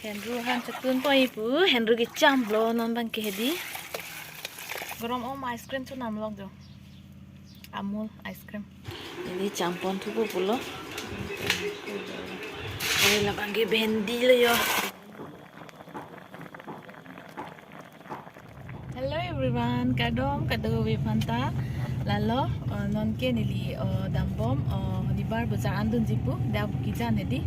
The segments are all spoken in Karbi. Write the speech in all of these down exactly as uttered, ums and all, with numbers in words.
Henru han chetun pon-i pu, henru kecham lo non abang ke hedi. Gorom om ice cream chonam lok jo. Amul ice cream. Neli cham pon thupo pulo. Oi, labang ke bhendi lo jo. Hello everyone, kardom kadokave aphanta. Lalo, uh, non ke neli, uh, dambom, uh, nibar bojar an dunji pu, dak Bokajan hedi.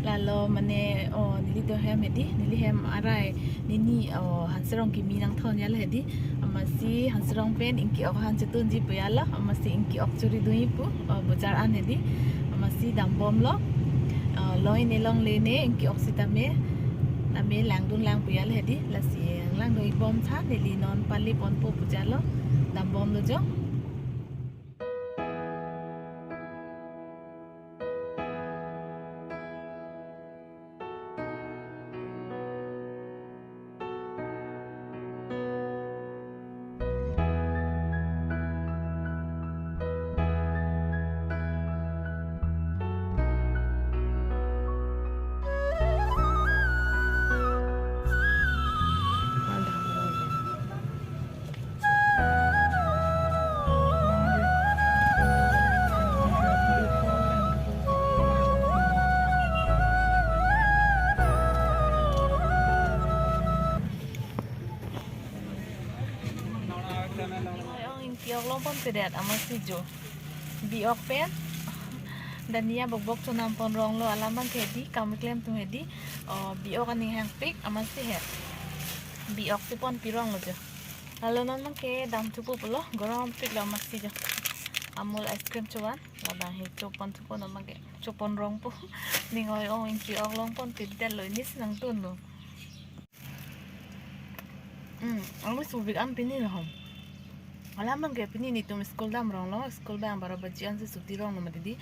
Lalo mane, uh, nelitum hem hedi, neli hem arai nini, uh, Hanserong kimi nangthon jalo hedi. Amatsi Hanserong pen ingki-ok han chetunji pu jalo, amatsi ingki-ok chori dunji pu, uh, bojar an hedi. Amatsi dambom lo, uh, loi ne longle ne ingki-ok sitame, tame langdun lang pu jalo hedi, lasi langdun-ik bom tha, neli non pale ponpo pu jalo, dambom lo jo. Oi, ong ingki-ok long ponpedet amatsi jo. Bi-ok pen. Dania bokbok chonam pon rong lo, alam abang ke hedi, kam keklem atum hedi. O, bi-ok aning hangpik amatsi he. Bi-ok si ponpi rong lo jo. Lalo non abang ke dam thupo pulo, gorom pik lo amatsi jo. Amul ice cream chovan, labang he chopon thupo non abang ke. Chopon rongpo. Ning oi ong ingki-ok long ponpedet lo, inis nangtun lo. Hmm, ang subik an pini lo hom. Alam abang ke pini netum school dam rong lo, school abang baro baji an si chuti rong lo mati di.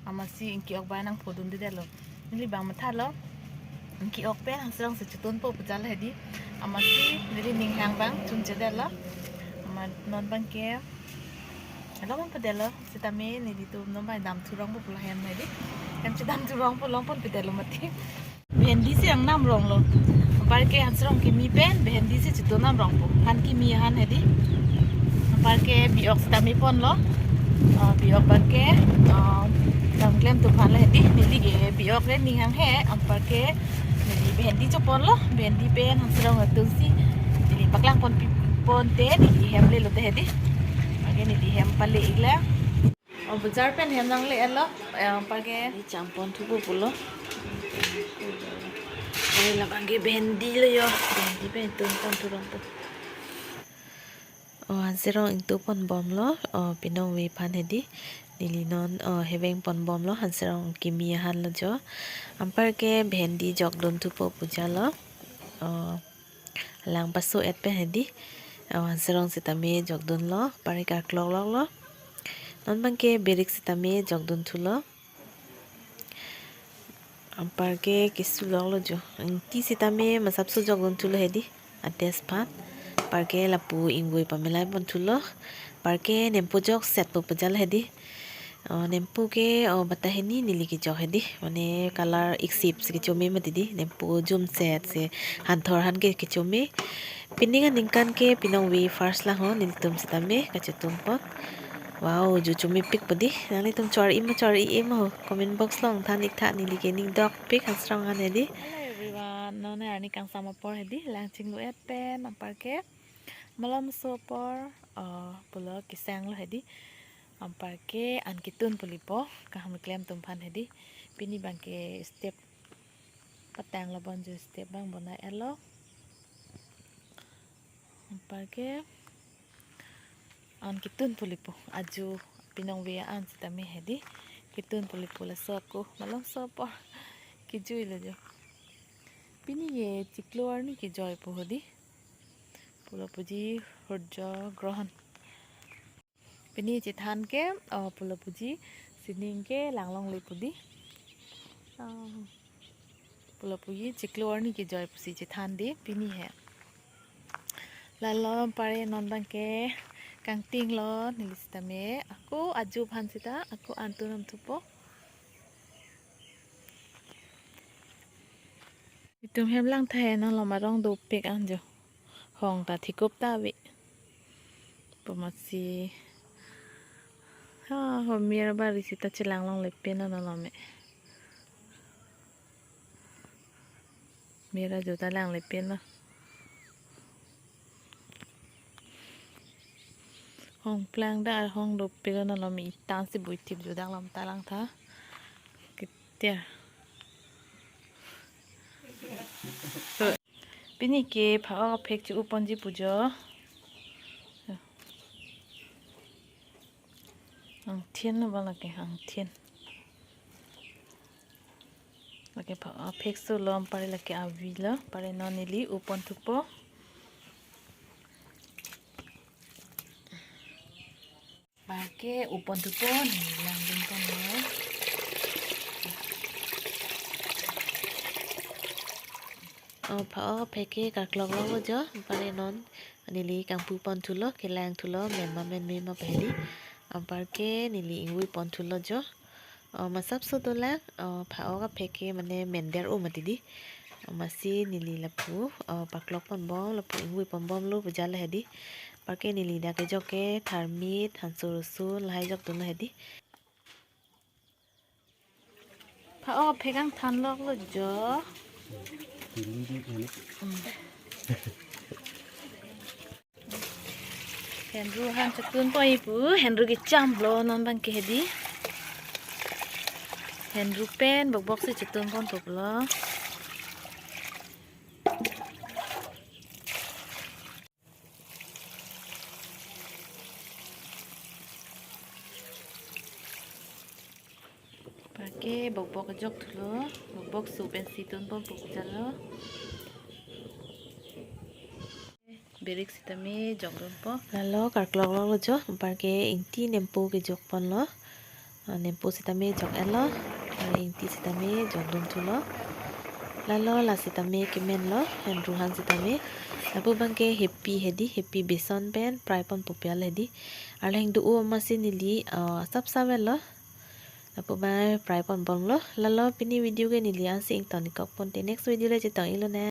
Amatsi ingki-ok abang nangphodundedet lo. Neli abang matha lo. Ingki-ok pen Hanserong si chetunpo pu jalo hedi. Amatsi neli ning hang abang chunchedet lo. Amat non abang ke. Alo abang pedet lo. Sitame nelitum non abang dam thu rongpo pulo hem hedi. Hem chedam thu rongpo, long ponpedet lo mati. Bhendi si nangnam rong lo. Anparke Hanserong kimi pen bhendi si chetunam rongpo. Han kimi han hedi. Anparke bi-ok sitame pon lo. Ah, bi-ok abang ke, ah, kam keklem atum aphan lo hedi. Neli ke bi-ok le ning hang he. Anparke neli bhendi chopon lo. Bhendi pen Hanserong atum si neli paklang ponpi ponte neli hem le lote hedi. Anparke neli hem pale-ik lang. O, bojar pen hem nangle-et lo, eh, anparke. Neli cham pon thupo pulo. Oi, labang ke bhendi lo jo. Bhendi pen tun pon thu rongpo. O, Hanserong ingtu pon bom lo. O, pinong ave aphan hedi. Neli non, o, heveng pon bom lo. Hanserong kimi ahan lo jo. Anparke bhendi jokdun thupo pu jalo. O, lang paso-et pen hedi. O, Hanserong sitame jokdun lo, pari karklok lok lo. Non abang ke birik sitame jokdun thu lo. Anparke keso lok lo jo. Ingti sitame masapso jokdun thu lo hedi. Ates aphan. Anparke lapu ingvoi pamelai pon thu lo. Anparke nempo joksetpo pu jalo hedi. O, nempo ke, o, bata hini neli kejok hedi. Mane color iksip si kecho me mati di. Nempo jumset si hanthor han ke kecho me. Pining aningkan ke pinong ave first lang ho, nelitum sitame kachetun pon. Wow, ju cho mepikpo di. Nanglitum chor-i ma chor-i-e ma ho. Comment box along than-ik tha, neli ke ning dokpik Hanserong an hedi. Hello everyone. Non arni kangsam apor hedi. Lang chinglu-et pen anparke malomso apor, o, pulo kesang lo hedi. Anparke an ketun pulipo, kaham keklem atum aphan hedi. Pini abang ke step patang lo bon jo, step abang bonai-et lo. Anparke an ketun pulipo, aju pinong ave an sitame hedi. Ketun pulipo laso ako, malomso apor kejui lo jo. Pini ke chiklo arni kejoipo hedi. Pulo puji Surjo Grohon. Pini chethan ke, o, pulo puji sining ke lang longle pu di. O, pulo puji chiklo arni kejoi pusi chethan di pini he. Lalo anparke non abang ke kangting lo neli sitame. Ako aju aphan sita, ako an tunam thupo. Tum hem lang tha he, non lom arong dopik an jo. Hong ta thikup ta ave. Pu amatsi. Ha, ho mir bari sita chelang longle pen non lom e. Mir ajo ta langle pen non. Hong plang da, hong dopik non lom e, itang si bui tip jo dak lom ta lang tha. Ketia. Pini ke pha-ok aphek che-o ponji pu jo. Angthin lo ba lake, angthin. Lake pha-ok aphek so lo, anpar lake avi lo, anpar non neli o pon thupo. Anpar ke o pon thupo, neli langdun ponlo. O, pha-ok aphek ke karklok lo jo, anpar non neli kangpu pon thulo, kelang thulo, men ma menme ma pahedi. Anpar ke neli ingvui pon thulo jo. O, masap so dolang, o, pha-ok aphek ke mane mender o mati di. O, amatsi neli lapu, o, paklok pon bom, lapu ingvui pon bomlo pu jal hedi. Anpar ke neli dak kejok ke tharmit, hanso rosun, lahai jokdun lo hedi. Pha-ok aphek angthan lok lo jo. Henru han chetun ponji pu, henru kecham lo non abang ke hedi. Henru pen bokbok si chetun pon thup lo. Anpar ke bokbok kejok thulo, bokbok so pensi tun pon pu jalo. Birik sitame jokdunpo. Lalo karklok lo jo, anpar ke ingti nempo kejok ponlo. Ah, nempo sitame jok-et lo, ah, ingti sitame jokdun thulo. Lalo la sitame kemen lo, henru han sitame. Lapu abang ke hepi hedi, hepi beson pen fry pon pu pi al hedi. Arleng do-o amatsi neli, ah, sap sap lo. Lapu abang fry pon bomlo. Lalo pini video ke neli ansi ington-ik kok pon te, next video le chetong-ik lonang.